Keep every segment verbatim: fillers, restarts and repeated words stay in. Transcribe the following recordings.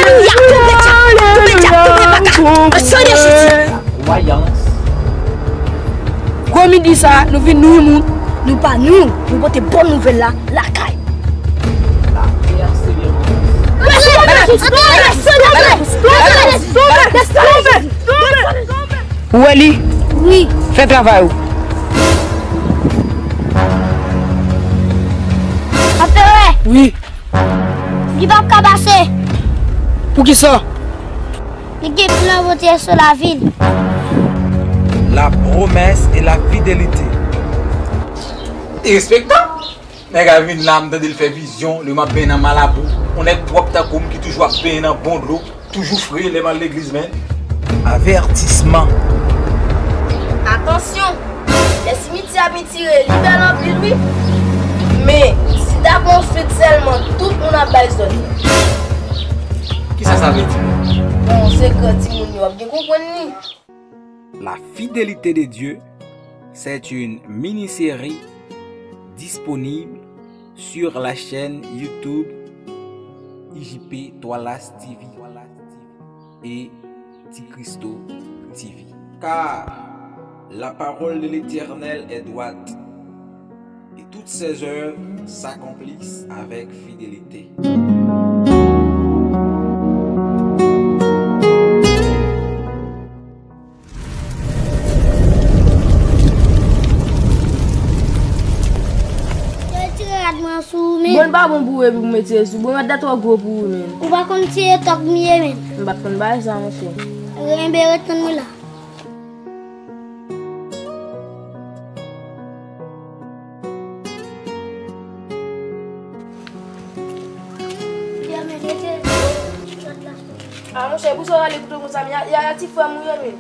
Alelouya! Koupe djab, koupe djab, koupe baka! O non de Jezi! Kwayans. Gwo midi sa, nou vin nwi moun, nou pa nwi w, nou pote bon nouvèl la lakay. La pèseverans. Ou wè li? Wi. Fè travay ou. Anperè. Wi. Li p ap ka pase. Poukisa? Li gen plan Bondye sou lavi l. La promesse et la fidélité. Derespektan. Nèg la vin la, m tande l fè vizyon, li m ap benyen nan Malabou. On nèg pwòp tankou m ki toujou ap benyen nan bon dlo, toujou fre lè m al legliz, men. Avertissement. Atansyon! Lè simityè a pitire, li bèl anpil, wi. Men, si t ap on flit sèlman, tout moun ap bay zòn. Kisa sa vle di? Bon, se gran timoun yo ap gen konprann li. La fidélité de Dieu, c'est une mini-série disponible sur la chaîne YouTube I J P Twalas T V et Ti Christo T V. Car la parole de l'Éternel est droite, et toutes ses œuvres s'accomplissent avec fidélité. Retire rad mwen sou ou, men. Bon, l pa bon pou ou epi pou m retire sou. Bon, rad la twò gwo pou ou, men. Ou pa konn se tòg m ye, men. M pa t konn bagay sa, monchè. Renmen ret tann mwen la. A, monchè, poukisa w rale kouto konsa, men? Ya, ya, ya, ti frè m ou ye, men.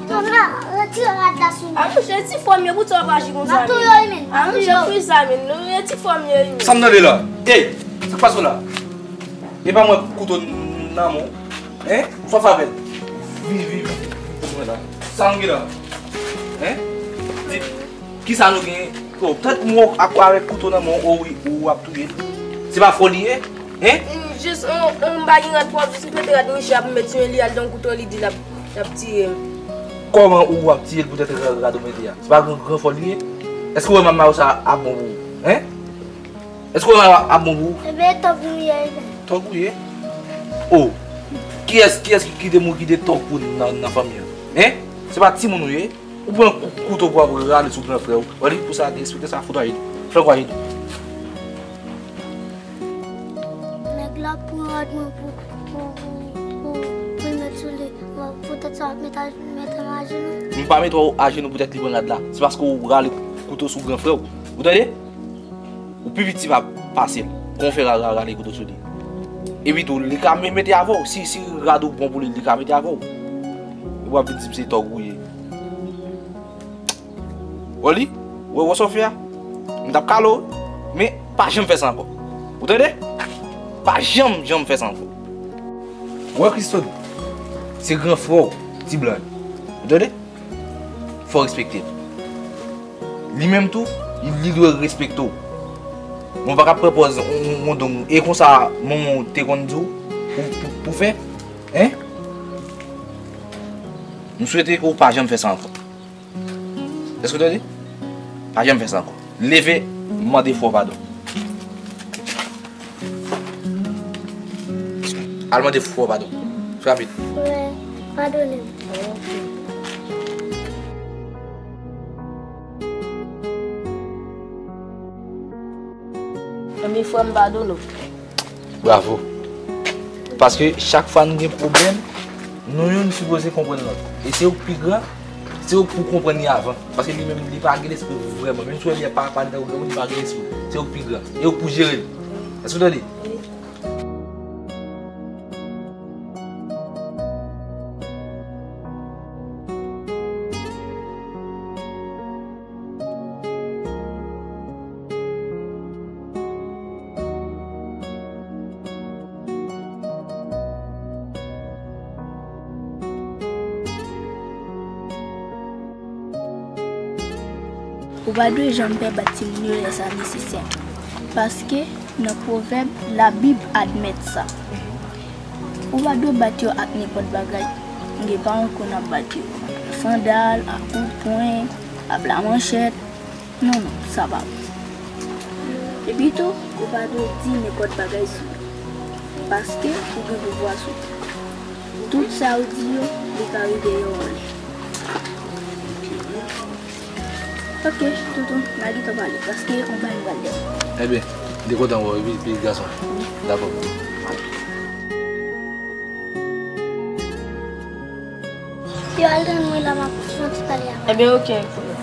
Tonton, retire rad la sou mwen. A, monchè, ti frè m ye, poukisa w ap aji konsa, men? M ap touye w, men. A, monchè, poukisa, men? Non, e ti frè m ye, men. Sa m tande la? Ey, sa k pase w la? E pa mwen kouto nan men w. Hein? Fò favè. Vini, vini, vini. Sa nou gen la? Hein? Di, kisa nou gen? Oh, tèt mwen ak, avèk kouto nan men w, oh wi, ou ap touye l. Se pa fò li ye? Hein? Jis, on, on, m pa gen rad pwòp, jis m pete rad mwen, ap met sou li, al dan kouto, li di l ap, l ap tiye m. Kòman ou ap tiye l poutèt rad ou mete a? Se pa gran, gran fò li ye? Èske w wè manman sa ap bon pou ou? Hein? Èske w ap bon pou ou? Ebyen, tòg ou ye, ebyen. Tòg ou ye? Oh! Kiyès, kiyès ki, ki te mouri ki te tòg pou nan, nan fanmi an? Hein? Se pa timoun ou ye? Ou pran kou-, kouto pou ap rale sou gran frè w. Wè li pou sa derespektan sa fout ayi. Fè kwa ayi. Nèg la pran rad mwen pou, pou, pou, pou, pou l met sou li. Poutèt sa, w ap met a, met an ajenou. M pa met w ajenou poutèt li pran rad la. Se paske w rale kouto sou gran frè w. Ou tande? Ou pi piti pa pase l. Kon fè ra-, ra-, rale kouto sou li. Epi tou, li ka me-, mete avè w. Si, si rad ou bon pou li, li ka mete avè w. Ou ap vin di m se tòg ou ye. Wè li? Wè, wè sa w fè a? M t ap kale w, men pa janm fè sa ankò. Ou tande? Pa janm, janm fè sa ankò. Wè Christo, se gran frè w, ti blan. Ou tande? Fò w respekte l. Li menm tou, li, li dwe respekte w. Mwen pa ka pran pòz yon, yon, yon dong. E konsa, manman w te konn di w pou, pou, pou fè? Hein? M swete ke w pa janm fè sa ankò. Èske w tande? Pa janm fè sa ankò. Leve, mande frè w padon. Al mande frè w padon. Fè rapid. Frè, padone m. Ebyen, frè m padone w. Bravo. Paske chak fwa nou gen pwoblèm, nou youn sipoze konprann lòt. E se ou k pi gran, se ou k pou konprann li avan. Paske li menm, li pa gen lespri vrèman. Menm si w wè li ap pale tankou granmoun, li pa gen lespri. Se ou k pi gran. E ou k pou jere l. Èske w tande? Ou pa dwe janm pè bat timoun yo lè sa nesesè. Paske nan Pwovèb, Labib admèt sa. Ou pa dwe bat yo ak nenpòt bagay. Gen paran konn ap bat yo ak sandal, ak kout pwen, ak lamanchèt. Non, non, sa pa bon. Epi tou, ou pa dwe di nenpòt bagay sou li, paske ou gen pouvwa sou li. Tout sa ou di yo, li ka rive yo anlè. Ok, tonton, n a gentan pale, paske yon bagay m pral dèyè. Ebyen, m te kontan wè w wi, pi gason. Dakò. Yo al tann mwen la, m ap fè yon ti pale avè w. Ebyen, ok, konnen.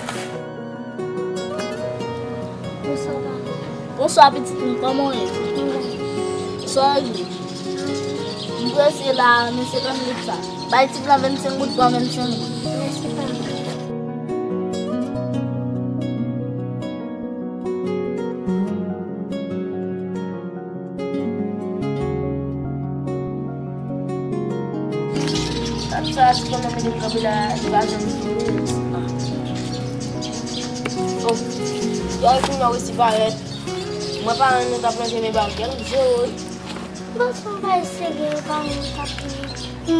Bonswa, papa. Bonswa, pitit mwen, kòman w ye? Mwen byen. Sa w ye? M prese la, men senkant goud sa. Bay tip lan vennsenk goud, pran vennsenk goud. Mèsi, papa. Sa, sa, ti kòman mete m kanpe la, li pa janm souri. Oh, yo, kounye a w resi parèt. Mwen pa renmen t ap lonje men ba w, kèl je w. Bon, se yon bagay serye, yo pa menm t ap di.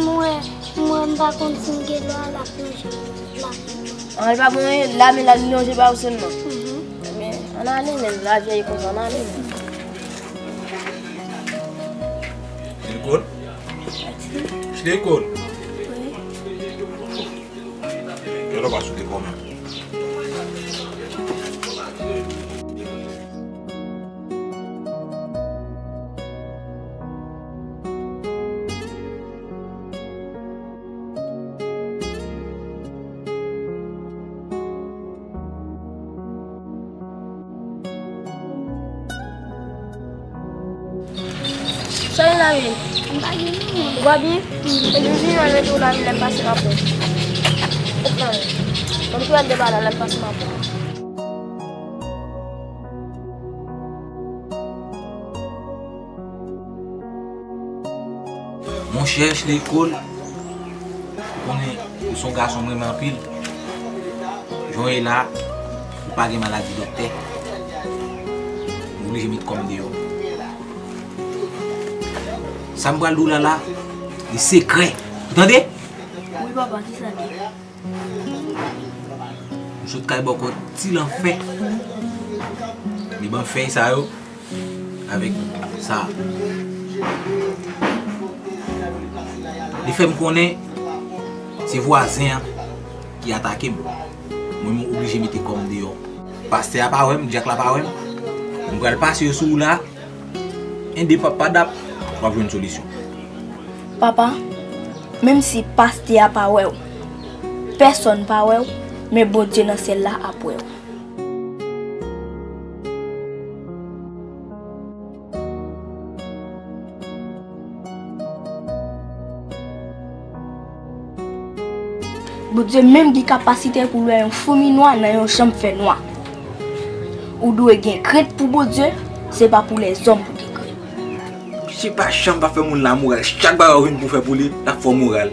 Mwen, mwen, m pa konn si m gen dwa al ap lonje la. An, li pa gen anyen, la men la li lonje ba w sèlman. Mhm. Ebyen, ann ale men, lavi a e konsa, ann ale men. Li koul? Li koul? Wi. Kèl ou pa sou de kòman? Sa gen la menm? M pa gen anyen. Ou pa byen? Ebyen, vini al mete w la, lè m pase m ap wè. Mete la menm. Ban m tou al de bala, lè m pase m ap wè. Monchè, Ashley Cole, ou konnen ou se yon gason m renmen anpil. Jan w ye la, ou pa gen maladi doktè. M oblije met kò m deyò. Sa m pral di w la la, li sekrè. Ou tande? Wi, papa, kisa l ye? M sot kay bòkò ti lanfè. Li ban fèy sa yo avèk sa. Li fè m konnen se vwazen an ki atake m. Mwen, m oblije mete kò m deyò. Pastè a pa wè m, dyak la pa wè m. M pral pase yo sou ou la. Ede papa Dap, w ap jwenn solisyon. Papa, menm si pastè a pa wè w, pèsonn pa wè w, men Bondye nan syèl la ap wè w. Bondye menm gen kapasite pou l wè yon foumi nwa nan yon chanm fènwa. Ou dwe gen krent pou Bondye, se pa pou lèzòm pou gen krent. Misye pa janm pa fè moun lamoral. Chak bagay ou jwenn pou fè pou li, l ap fè w moral.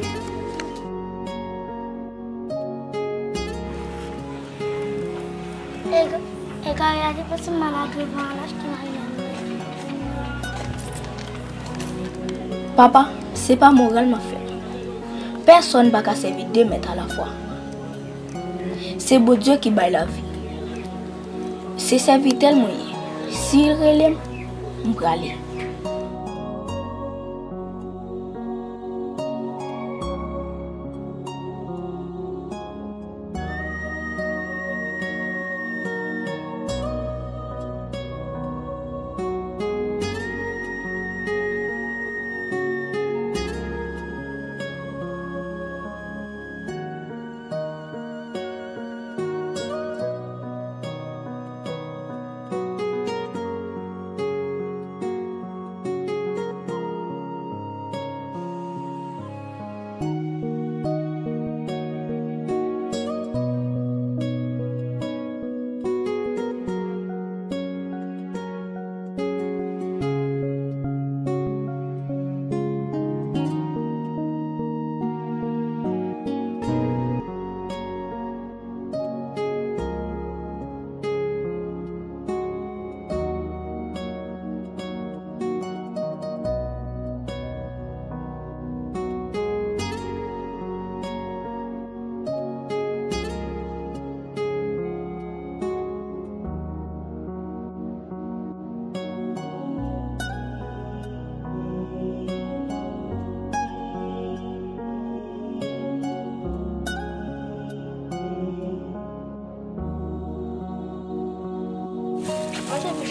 Ega, ega, gade pase m al ak revan al achte marye a. Papa, se pa moral m ap fè. Pèsonn pa ka sèvi de mèt alafwa. Se Bondye ki bay lavi. Se sèvitè l mwen ye. Si l rele m, m prale.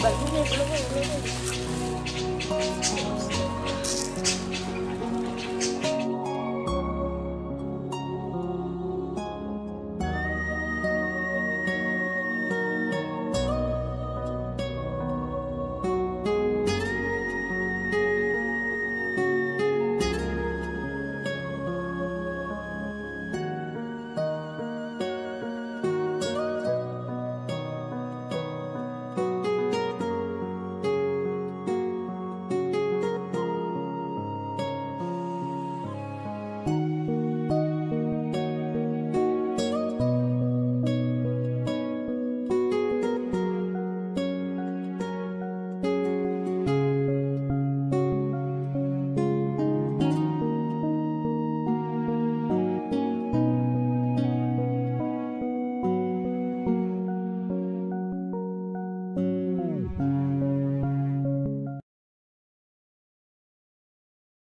Bay, leve, leve, leve.